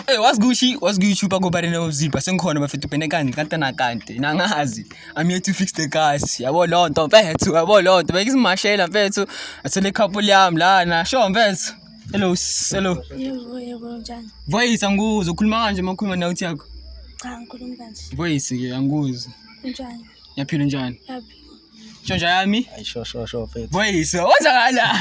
Hey, what's Gucci? What's Gucci? Pago bari na zipha sengikhona bafethu bhene kanti kanti na kanti nangazi. I'm here to fix the cars. Yabo lo nto mfethu, yabo lo nto bekizimashela mfethu. Athole couple yami lana. Sure mfethu. Hello, hello. Yebo, yebo, njani? Voice angikuzwa, ukhuluma kanje uma ukhuluma nawe uthi yakho. Cha, ngikhuluma kanje. Voice ke angikuzwa. Njani? Ngiyaphila njani? Yaphila. Ntshontsha yami. Ayi sho sho sho mfethu. Voice, wenzakala.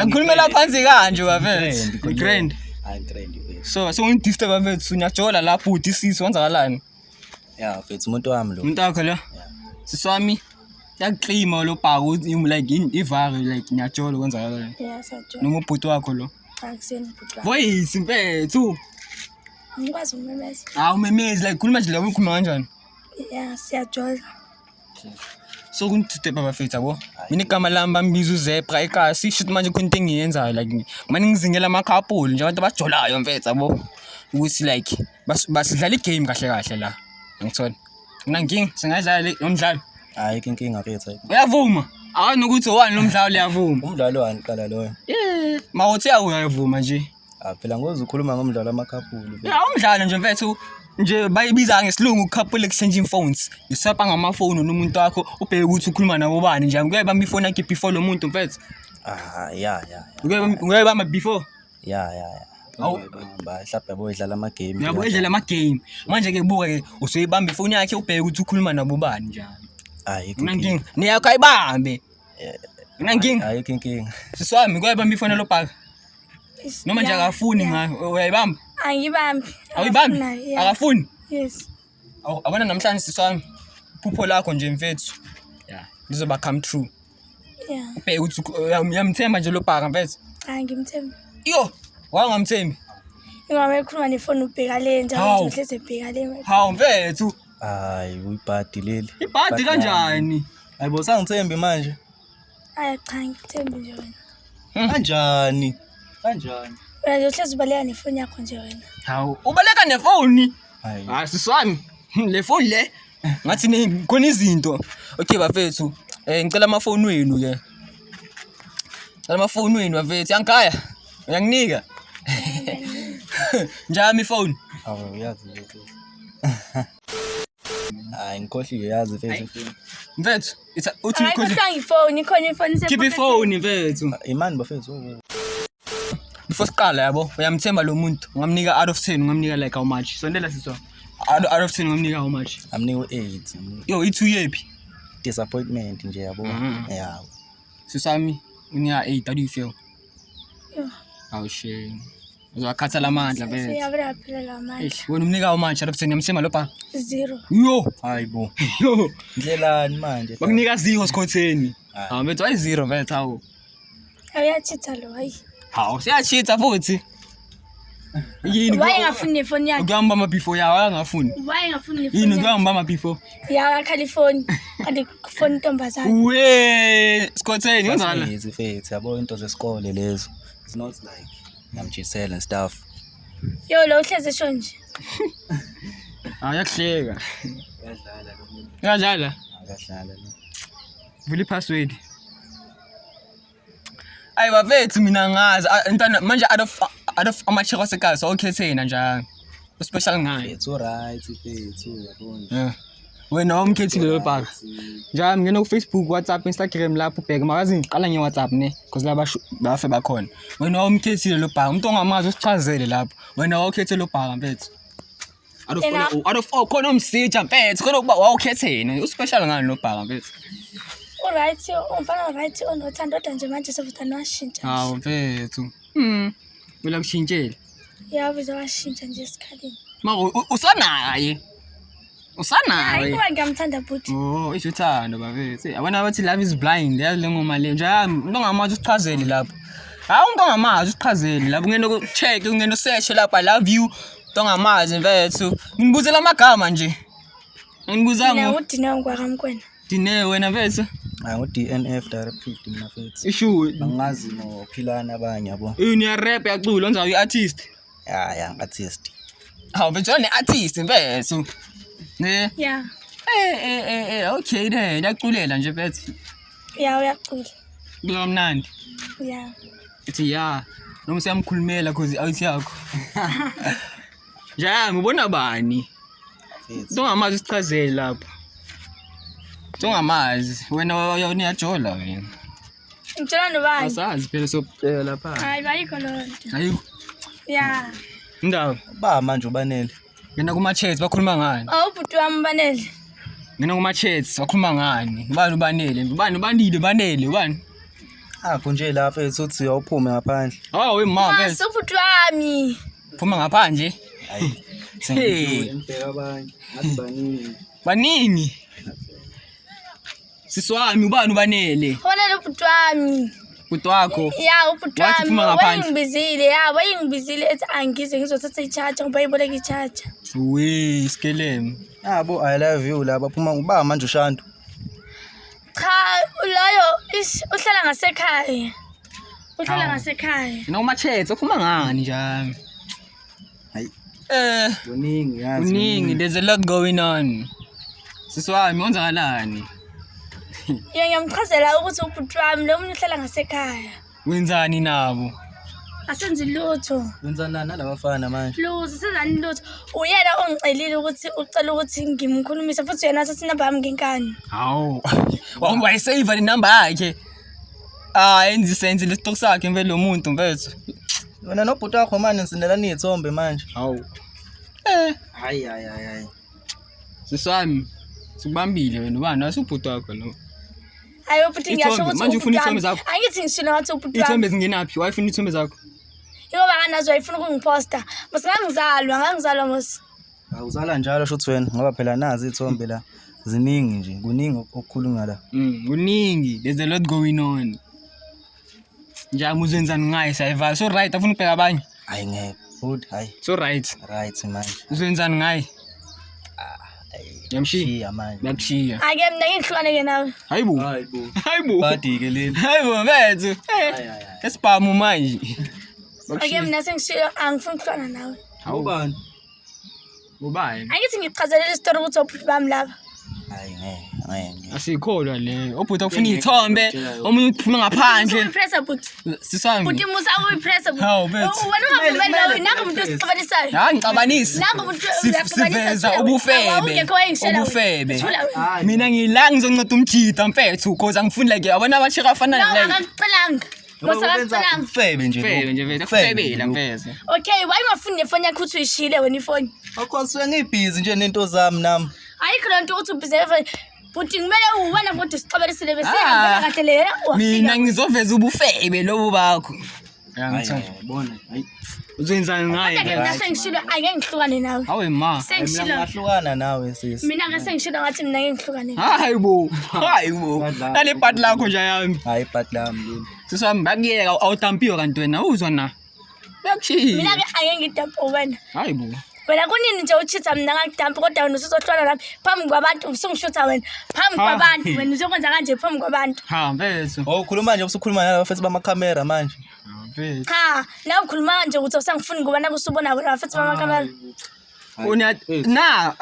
Ngikhulumela phansi kanje bafethu. Grand. Hayi grand mfethu. So, so ngidifte bafethu, ngiyajola lapho uthi sisi wenzakalani? Yeah mfethu umuntu wami lo. Umuntu wakho lo? Sisi wami yakuklima lo bhaka uthi like ivari like ngiyajola kwenzakalani? Yeah, siyajola. Noma ubhuti wakho lo. Cha, kuseni bhuti wami. Voice mfethu. Angikwazi ukumemeza. Hawu memezi like khuluma nje la ukhuluma kanjani? Yeah, siyajola. So kunithute bafethu yabo. Mina igama lami bambiza uZebra ekasi shit manje khona into engiyenzayo like manje ngizingela ama-couple nje abantu abajolayo mfethu yabo. Ukuthi like basidlala igame kahle kahle la. Ngithola. Mina ngingi singadlala lo mdlalo. Hayi inkinga mfethu. ayikho. Uyavuma? Awani ukuthi owani lo mdlalo uyavuma. Umdlalo wani qala loyo? Yeah, mawuthi uyavuma nje. Ah phela ngoze ukhuluma ngomdlalo wamakhapulu. Ya umdlalo nje mfethu nje bayibiza ngesilungu couple exchanging phones. Uswapa ngamafoni nomuntu wakho ubheke ukuthi ukhuluma nabo bani nje. Ngeke bamba ifoni yakhe before lo muntu mfethu. Ah ya ya. Ngeke bamba before. Ya ya ya. Awu. Ba mhlawumbe yabo idlala ama game. Uyabo idlala ama game. Manje ke buka ke usuyibamba ifoni yakhe ubheke ukuthi ukhuluma nabo bani njalo. Ayikho. Mina nginga neyakho ayibambe. Mina nginga Ayikho inkinga. sisi wami ngeke bamba ifoni lobhaka. Noma nje Yeah, akafuni yeah. ngayo uyayibamba? Angibambi. Awuyibambi? Akafuni, yeah. Akafuni? Yes. Awu, Abona namhlanje sisi wami iphupho lakho nje mfethu. Yeah, lizoba come true. Yeah. Ubheke ukuthi uyamthemba nje lo bhaka mfethu. Cha, ngimthemba. Yo, wangamthembi. Ingoma ekhuluma nefoni ubheka le njalo Hawu. nje uhlezi ebheka le. Hawu mfethu, Hayi uyibhadi leli. ibhadi kanjani? Hayibo sangithembi manje. Hayi cha, ngikuthembi nje wena. Kanjani? Kanjani? Wena nje uhlezi ubaleka nefoni yakho nje wena. Hawu, ubaleka nefoni. Hayi. Hayi sisi wami, le phone le ngathi khona izinto. Okay bafethu, ngicela amafoni wenu ke. Ngicela amafoni wenu bafethu, yangikhaya. Uyanginika? Njami ifoni. Awu uyazi nje mfethu. Hayi ngikhohliwe yazi mfethu. Mfethu, uthi Hayi kodwa ngifoni, ikhona ifoni Khipha ifoni mfethu. Imani bafethu. Before siqala yabo, uyamthemba lo muntu, ungamnika out of 10, ungamnika like how much? Sondela sisi wami. Out of 10 ungamnika how much? Amnika u8. Yo, i2 yephi? Disappointment nje yabo. Mhm. Yeah. Sisi wami, unika 8, how do you feel? Yo. Awu shame. Uzowakhathala amandla mfethu. Siyabona yaphelela amandla. Eish, wena umnika how much out of 10? Uyamthemba lo bha? 0. Yo, Hayibo. yo. Ndlelani manje? Bakunika 0 sikhotheni. Hayi. Hawu mfethu, ayi 0 mfethu hawu. Uyachitha lo hayi. Hawu, siyachitha futhi. Yini? Why engafuni nefoni yakhe? Ukuyambamba before yawo angafuni. Why engafuni Yini nefoni yakhe? ukuyambamba before? Ya wakhala ifoni. Kanti kufoni intombazane. We, sikhotheni wenzakala. Mfethu mfethu yabo into zesikole lezo. It's not like ngiyamjisela and stuff. Yo lo uhlezi esho nje. Hayi yakuhleka. Uyadlala lo muntu. Uyadlala. Akadlala lo. Vula i-password. Ayi bafethu mina ngazi ntwana manje out of amachiko asekhaya sawukhethe yena njalo. Uspecial ngaye. Mfethu right mfethu yabo nje. Yeah. Wena wamkhethile lo bhaka. Njalo ngena ku Facebook, WhatsApp, Instagram lapho ubheke makazi ngiqala nge WhatsApp ne because laba bafe bakhona. Wena wamkhethile lo bhaka. Umuntu ongamazi usichazele lapho. Wena wawukhethe lo bhaka mfethu. Out of out of all khona umsitsha mfethu khona ukuba wawukhethe yena. Uspecial ngani lo bhaka mfethu? Uright, umfana right onothando kodwa nje manje sevuthana washintsha. Hawu mfethu. Mina kushintshele. Ya vele washintsha nje esikhaleni. Mako usanaye. Usanaye. Hayi kuba ngiyamthanda bhuti. Oh, isho uthando bafethu. Yabona bathi love is blind. Yazi le ngoma le. Nje umuntu ongamazi usichazele lapho. Hayi umuntu ongamazi usichazele lapho ungena ku check ungena usearch lapho I love you. Umuntu ongamazi mfethu. Nginibuzela amagama nje. Nginibuza Mina ngo uDineo ngwakamkwena. Dine wena mfethu. Hayi ngo DNF direct 50 mina mfethu. Ishu Angazi nophilana abanye yabo. Ini rap yacula onza uyi-artist. Ya ya artist. Hawu mfethu ne-artist mfethu. Ne? Yeah. Okay then, yaculela nje mfethu. Ya uyacula. Kuba mnandi. Yeah. Ithi ya. Noma usiyamkhulumela cause i-out yakho. Njami ubona bani? Mfethu. Ungamazi usichazele lapho. Ungamazi wena uyajola wena. Ngitshela nobani? Asazi phela sokubheka lapha. Hayi bayikho loo nto. Ayikho. Ya. Indaba. Ba manje ubanele. Ngena kuma chats bakhuluma ngani? Oh ubhuti wami banele. Ngena kuma chats bakhuluma ngani? Ubani ubanele? Ubani ubandile banele ubani? Akho nje la mfethu uthi awuphume ngaphandle. Hawu we ma Mase mfethu. ubhuti wami. Phuma ngaphandle. Hayi. Hey. Ngibheka abanye. Ngathi baningi. Baningi. Sisi wami ubani ubanele? Banele ubhuti wami. Bhuti wakho. Ya ubhuti Wathi wami phuma ngaphandle. wayengibizile ya wayengibizile ethi angize ngizothatha i-charger ngoba iboleka i-charger. We skelem. Nabo I love you la baphuma uba manje ushandu. Cha loyo ish uhlala ngasekhaya. Uhlala Hawu. ngasekhaya. Ngena kuma chats ukhuluma ngani njami? Hayi. Eh, Kuningi yazi. kuningi there's a lot going on. Sisi wami wenzakalani? Yena ngiyamchazela ukuthi ubhuti wami lo munye uhlala ngasekhaya. Wenzani nabo? Asenzi lutho. Wenzana nalabafana manje. Lutho, senzani lutho. Uyena ongicelile ukuthi ucela ukuthi ngimkhulumise futhi uyena wathatha inamba yami ngenkani. Hawu. Wayisave le number yakhe. Ah, enzi sense lesitoku sakhe mfethu lo muntu mfethu. Wena nobhuti wakho manje nisindelana iy'thombe manje. Hawu. Eh, Hayi hayi hayi hayi. sisi wami sikubambile wena ubani asubhuti wakho lo. Hayi ubhuti ngiyasho Ithombe, ukuthi manje ufuna ubhuti iy'thombe wami. zakho? Angithi ngishilo ngathi ubhuti wami. Iy'thombe zingenaphi? Wayefuna iy'thombe zakho? Ingoba akanazo wayefuna ukungiposta. Mos ngangizalwa, ngangizalwa mos. Awuzala njalo shuthi wena ngoba phela nazi iy'thombe la. Ziningi nje, kuningi okukhulunywa la. Kuningi. There's a lot going on. Njami uzenzani ngaye sayivala. So right, afuna ukubheka abanye. Hayi ngeke. Good, hayi. So right. Right manje. Uzenzani ngaye? Yamshiya. Shiya manje. Nakushiya. Ake mina ngihlukane ke nawe. Hayibo. Hayibo. Hayibo. Badi ke leli. Hayibo mfethu. Eh, Hayi hayi hayi. Esibhamu manje. Ake mina sengishilo angifuni ukuhlukana nawe. Hawu. Ubani? Ubani? Angithi ngichazelele isitori ukuthi obhuti bami laba. Hayi ngeke, ngeke. ngeke. Asikholwa leyo. Obhuti akufuna iy'thombe, omunye uphuma ngaphandle. Uyipressa bhuti. Sisami. Bhuti musa uyipressa bhuti. Hawu, mfethu. Wena ungavumeli loyo nangu umuntu osixabanisayo. Hayi ngixabanisi. Nangu umuntu uyaxabanisa, Siveza thula wena. ubufebe. Awungekho wayengishela wena. Ubufebe. Thula wena. Mina ngila ngizonceda umjita mfethu cause angifuni like yabona abashika afana No, like akakucelanga. Musa akakucelanga. Ufebe nje. Ufebe nje mfethu, akufebela mfethu. Okay, why ungafuni nefoni yakho ukuthi uyishile wena ifoni? Of course ngibhizi nje nento zami nami. Ayikho loo nto ukuthi ubhizi nefoni. Bhuti kumele uwena futhi sixabanisile bese Ah. hambela kahle le yena wafika. Mina ngizoveza ubufebe lobu bakho. Hayi bona. Hayi. Uzoyenzani ngaye? Kodwa ke mina sengishilo angeke ngihlukane nawe. Hawe ma. Mina Sengishilo. ngingahlukana nawe sisi. Mina ke sengishilo ngathi mina ngeke ngihlukane nawe. Hayibo. Hayibo. Nale bhadi lakho nje yami. Hayi ibhadi lami leli. Sisi wami bakuyeka awutampiwe kanti wena uzwa na. Bayakushiya. Mina ke angeke ngidampe wena. Hayibo. Wena kunini nje uchitha mina ngakudampa kodwa wena usuzohlala nami phambi kwabantu usungishutha wena phambi Ha. kwabantu wena uzokwenza kanje phambi kwabantu. Ha mfethu. Oh ukhuluma nje usukhuluma nalaba futhi bamakhamera manje. Mfethu. Cha, la ukhuluma kanje ukuthi awusangifuni ngoba naku usubona wena futhi bamakhamera. Una na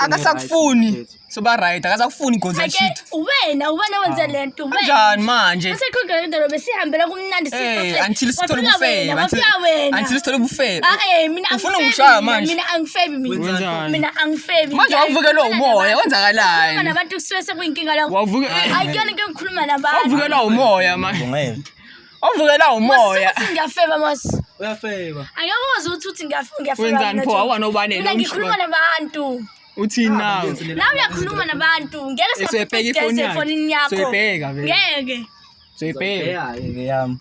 akasakufuni. Soba right akasakufuni cause Ake yashita. wena wena wenze lento wena. Kanjani manje? Asekhona le besihambela kumnandi Eh, until sithole ubufebe. Wafika wena. Until sithole ubufebe. Ah eh mina Ufuna angifebi ungishaya mina, manje? Mina angifebi mina. Wenzani? Mina angifebi. Manje wavukelwa umoya, wenzakalani? Ngikhuluma nabantu kusuke sekuyinkinga lokho. Wavuke Ayikuyona into engikhuluma nabantu. Wavukelwa umoya manje. Ngeke. Wavukelwa umoya. Mos, ngiyafeba mos. Uyafeba. Angiyakwazi ukuthi uthi ngiyafeba. Wenzani mina pho? nje. Awanobanele Mina ngikhuluma nabantu. Uthini nawe? Nawe uyakhuluma nabantu. Ngeke Eh, soyibheka ifoni yakhe. efonini yakho. Soyibheka vele. Ngeke. Soyibheka. Ke yami.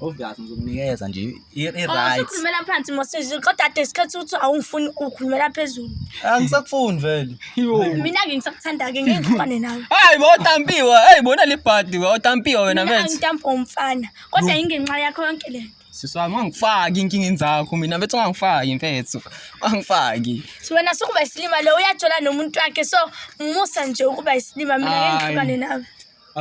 Obvious ngizokunikeza nje i Oh, right. usukhulumela phansi mos kodwa ade isikhathi ukuthi awungifuni ukhulumela phezulu. Angisakufuni vele. Yo. Mina ke ngisakuthanda ke ngeke ngihlukane nawe. Hayi bo utampiwe. Hey bona libhadi we utampiwe wena Mina mfethu. angitampa umfana. Kodwa ingenxa yakho yonke le. Sisi wami ungangifaki inkinga zakho mina mfethu ungangifaki mfethu. Ungangifaki. So wena sukuba isilima lo uyajola nomuntu wakhe so musa nje ukuba isilima mina ngeke Hayi. ngihlukane nawe.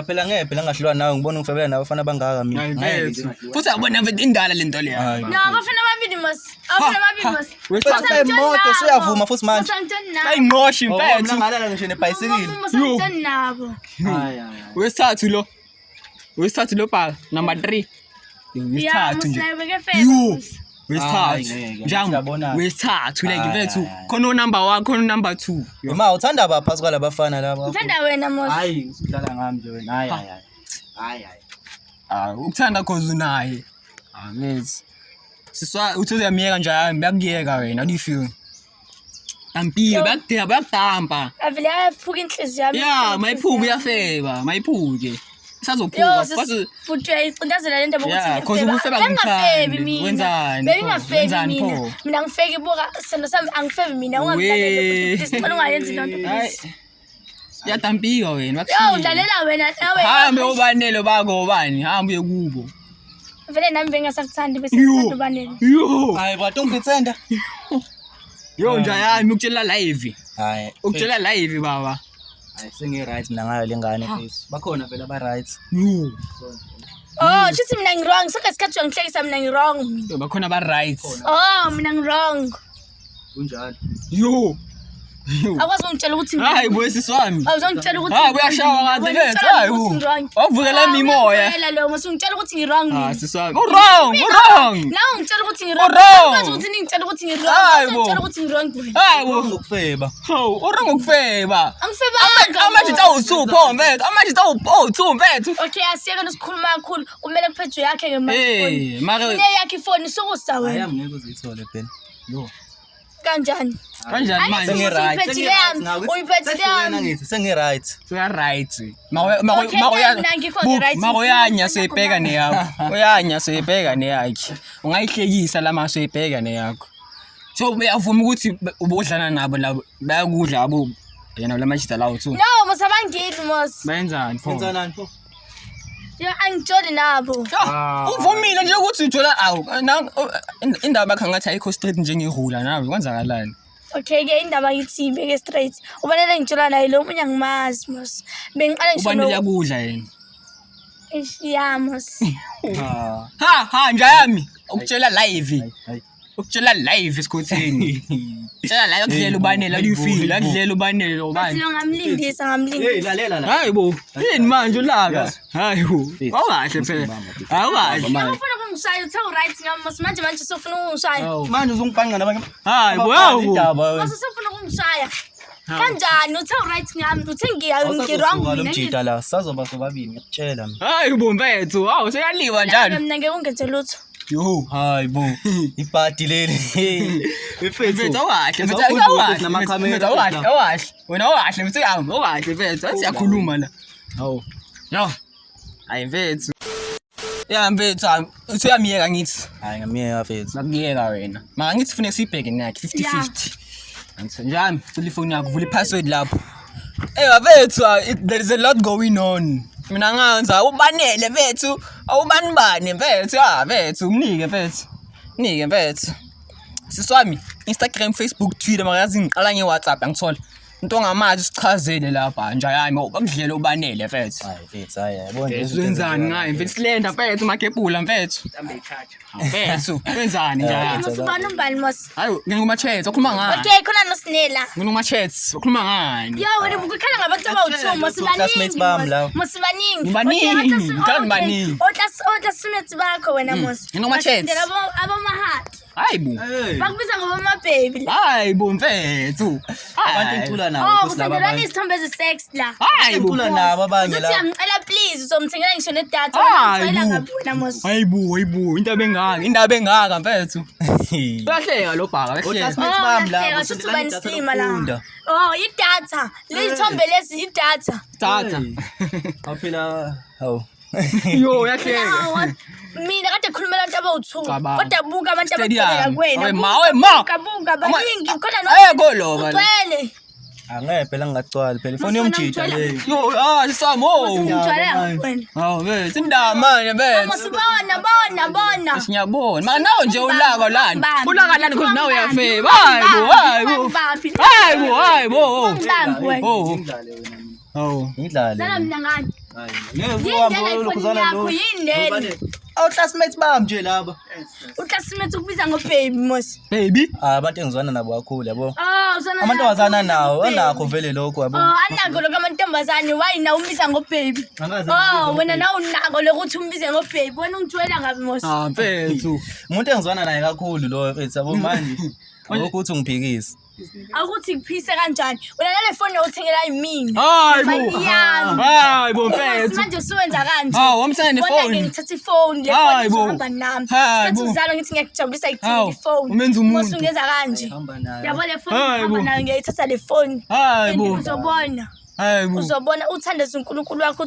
Phela ngeke phela ngahlulwa nawe ngibona ungifebela nabafana bangaka mina. Hayi Ngeke mfethu. nje. Futhi yabona mfethu indala lento leya. Hayi. No, abafana ababili mos. Abafana ababili mos. Wesithathu. Futhi imoto usuyavuma futhi manje. Musangitshoni nabo. Bayinqoshi Oh, mina mfethu. ngalala ngisho nebhayisikili. Musangitshoni nabo. Hayi hayi. Wesithathu lo. Wesithathu lo bhaka number 3. Wesithathu nje. Musi naye bekefeba. Yo. Musi. Wesithathu. Hayi, ngeke, Njami siyabonana. wesithathu like Hayi, mfethu hayi, hayi. khona unumber 1 khona unumber 2. Ma uthanda bapha phakathi kwalabafana laba. Ngithanda wena Musi. Hayi, usudlala ngami nje wena. Hayi hayi hayi. Hayi hayi. Ah, ukuthanda cause unaye. Ah, mfethu. Siswa uthi uyamiyeka nje hayi bayakuyeka wena. How do you feel? Tampile bayakudela bayakudampa. Avele ayaphuka inhliziyo yami. Yeah, mayiphuke uyafeba, mayiphuke. Yo, Isazophuka. sis, bhuti uyayicindezela le ndaba ukuthi Yeah, 'cause ngiyafeba. ukufeba Bengingafebi ngikuthandi. mina. Wenzani pho? Bengingafebi Wenzani mina. pho? Mina ngifeke ibuka sithando sami angifebi mina. Ungangilaleli bhuti, please ngicela ungayenzi leyo nto please. Uyadampika wena. Yo, bakushiye. udlalela wena nawe. Hambe obanele bako obani, hambe uye kubo. Vele nami bengingasakuthandi bese Yo. ngithanda ubanele. Yo. Hayi, but don't pretend. Yo nja yami ukutshela live. Hayi. Ukutshela live baba. Hayi, sengi right mina ngayo lengane face. Bakhona vele aba right. Yo. Oh, shuthi mina ngi-wrong. Sonke isikhathi uyangihlekisa mina ngi-wrong. Yo, bakhona ba right. Oh, mina ngi-wrong. Kunjalo. Yo. Yo. Akwazi ungitshela ukuthi Hayi boy sisi wami. Awuzongitshela ukuthi Hayi uyashawa kahle Wena lethu. ungitshela Hayi ukuthi ngi-wrong. Wavukela Ah, imimoya. uyangitshela lo musi ungitshela ukuthi ngi-wrong Ah mina. sisi wami. Wrong, wrong. Nawe ungitshela ukuthi ngi-wrong. Wrong. Akwazi ukuthi ningitshela ukuthi ngi-wrong. Hayi bo. Ungitshela ukuthi ngi-wrong wena. Hayi bo. Ngokufeba. Hawu, urong ukufeba. Angifebanga. Amajita awu2 pho mfethu. Amajita awu2 mfethu. Okay, asiyeke nosikhuluma kakhulu. Kumele kuphethwe yakhe ke manje. Hey, mara Fone yakhe ifoni sukusa Hayi, wena. angeke uzithole phela. Yo. Kanjani? Kanjani manje? Sengi- Uyiphethile yami, uyiphethile yami. Ngithi sengi right. Suya right. Okay, mina angikho right. Makoyanya soyibheka neyakho. Uyanya soyibheka neyakhe. Ungayihlekisa lama soyibheka neyakho. So uyavuma ukuthi ubodlana nabo labo bayakudla abo yena lamajita lawo too. No, musa bangidli mos. Bayenzani pho? Wenzanani pho? Yo, angitsholi nabo. Ah, Uvumile nje ukuthi uthola awu indaba yakho ngathi ayikho straight njengerula nawe kwenzakalani? Okay ke indaba ngithi ibeke straight. Ubanele ngitshola naye lo munye angimazi mos. Bengiqale ngisho Ubanele no. yakudla yena. Eish, Ya mos. Ha. Ha ha nja yami ukutshela live. Hayi. Ukutshela live esikhotheni. Tshela la yakudlela ubanele how do you feel? Yakudlela ubanele Bathi ubani? lo ngamlindisa Hey, ngamlindisa. lalela la. Hayi bo, yini manje ulaka? Hayi bo. Awukahle phela. Awukahle. Ufuna ukungishaya uthe u-right ngami mos manje manje usufuna ukungishaya. Manje uzongibhanqa nabanye. Hayi bo, hawu. Indaba wena. Mos usufuna ukungishaya. Kanjani uthe u-right ngami uthe ngi-wrong Awusazosuka lo mina. mjita la, sazoba sobabili ngiyakutshela mina. Hayi bo mfethu, hawu seyaliwa njalo. Mina ngeke ungenze lutho. Yo. Hayi bo, ibhadi leli. Mfethu awukahle, mfethu Awukahle, awukahle. namakhamera Mfethu awukahle, awukahle. Wena awukahle mfethu yami, awukahle mfethu. Athi siyakhuluma la. Hawu. Yo. Hayi mfethu. Ya mfethu, usuyamiyeka ngithi. Hayi ngamiyeka mfethu. Bakuyeka wena. Mara ngithi funeka siyibheke neyakhe 50-50. Angithi njami, cela ifoni yakho, vula i-password lapho. Eh bafethu, there is a lot going on. Mina nganza ubanele mfethu, awubani bani mfethu, ah mfethu, umnike mfethu. Mnike mfethu. Sisi wami, Instagram, Facebook, Twitter, mara yazi ngiqala nge-WhatsApp angithola. Into ongamazi sichazele lapha nja yami, bakudlela ubanele mfethu. Hayi mfethu, hayi yabona. Mfethu wenzani ngaye mfethu slender mfethu magebhula mfethu. Mfethu wenzani nja yami? Mos ubani umbani mos. Hayi ngingumachets ukhuluma ngani? Okay khona nosinela. Ngingumachets ukhuluma ngani? Yo wena ukukhala ngabantu abawu-two mos Classmates baningi bami mos. laba. Mos baningi. Baningi, Okay, ngikhala okay. baningi. O-classmates bakho wena mos. Ngino-machets. Basindela abomahati. Hayi bo. Bakubiza ngobomabhebi la. Hayi bo mfethu. Abantu Hayi. engicula nabo Oh, futhi laba kusendelana abanye. izithombe ezi-sex la. Hayi bo. Engicula nabo abanye Uzothi la. uyamcela please uzomthengela ngisho nedatha. Hayi Wena bo. umcela ngabi wena mos. Hayi bo, hayi bo, indaba engaka, indaba engaka mfethu. Uyahleka lo bhaka, uyahleka. O-classmates Oh, bami uyahleka, labo. shuthi sendelana ubani idatha isilima la. lokufunda. Oh, idatha. Lezi thombe lezi idatha. Thatha. Awu phela, hawu. Yo, uyahleka. Hawa, Mina kade khulumela abantu abawu-two. Cabanga. Kodwa buka abantu Stadium. abagcwele kuwena. Awe ma, awe ma. Buka, buka, baningi. Khona no. Ayekho lo bala. Ugcwele. Angeke phela ngingagcwali phela ifoni Mos wena yomjita ungitshela- leyo. Yo, ah, sisamo. Ngijwayele wena. Hawu mfethu, indaba manje Mos mfethu. bona, bona, bona. Siyabona. Mara nawe nje ulaka lani. Bambi. Ulaka lani because nawe Bambi. uyafeba. Hayi bo, hayi bo. Bambi. Hayi bo, hayi bo. Bambi wena. Oh. Ngidlale wena mina. Hawu. Ngidlale. Lala mina ngani? Hayi. Ngeke Yini uhambe lena ulokhu ifoni uzana yakho? lo. Yini lena? Awu classmates bami nje laba. Uclassmate ukubiza ngo-baby mos. Baby. Ah, abantu engizwana nabo kakhulu yabo. Oh, Awuzwana Amantombazane anawo, naye, anakho vele lokho yabo. Oh, anako lokho amantombazane, why na umbiza ngo-baby? Angikaze Oh, ngimbize wena nawe unako lokho ukuthi umbize ngo-baby. Wena ungijwayela kabi mos. Ah mfethu. Umuntu engizwana naye kakhulu lo mfethu yabo manje. Lokhu uthi ungiphikise. Akuthi kuphise kanjani? Wena nale phone uthengela yimina. Hayi bo. Imali yami. Hayi bo Mos, mfethu. manje usuwenza kanje. Hawu, wamthengela Bona nefoni. ke ngithatha ifoni, le phone Hayi bo. izohamba nami. Hayi Sikhathi bo. uzalwa ngithi ngiyakujabulisa ngikuthengele Hawu, ifoni. umenza umuntu. Mos ungenza kanje. Hamba naye. Yabo le phone Hayi ngihamba bo. nayo ngiyayithatha le phone. Hayi And bo. uzobona. Hayi bo. Uzobona uthandaze uNkulunkulu wakho.